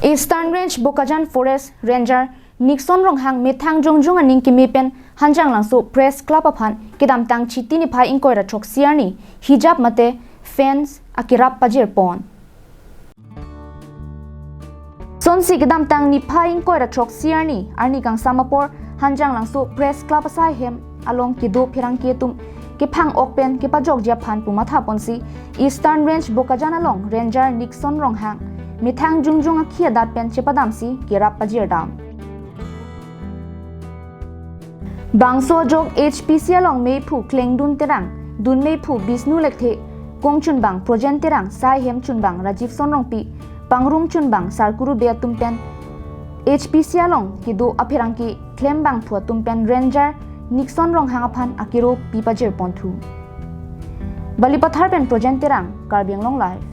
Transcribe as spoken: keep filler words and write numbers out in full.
Eastern Range Bokajan Forest Ranger Nixon Ronghang methang jongjong aning keme pen Hanjanglangso Press Club aphan kedamtang Chiti niphai ingkoi ra throksi arni hijab mate fence akerap pajirpon. Sonsi kedamtang niphai ingkoi ra throksi arni, arni kangsam apor Hanjanglangso Press Club asai hem along kedo pherangke atum kephang ok pen kepajokji aphan pu mathaponsi Eastern Range Bokajan along Ranger Nixon Ronghang methang jongjong akhi adat pen chepadamsi kerap pajirdam. Bangso ajok H P C along meiphu Klengdun Terang, dun meiphu Bisnu Lekthe, kong chunbang Projen Terang, sai hem chunbang Rajiv Sonrongpi, pangrum chunbang Sarkuru Bey atum pen H P C along kedo apherangke klembangphu atum pen Ranger Nixon Ronghang aphan akero pi pajirponthu. Balipathar pen Projen Terang, Karbi Anglong Live.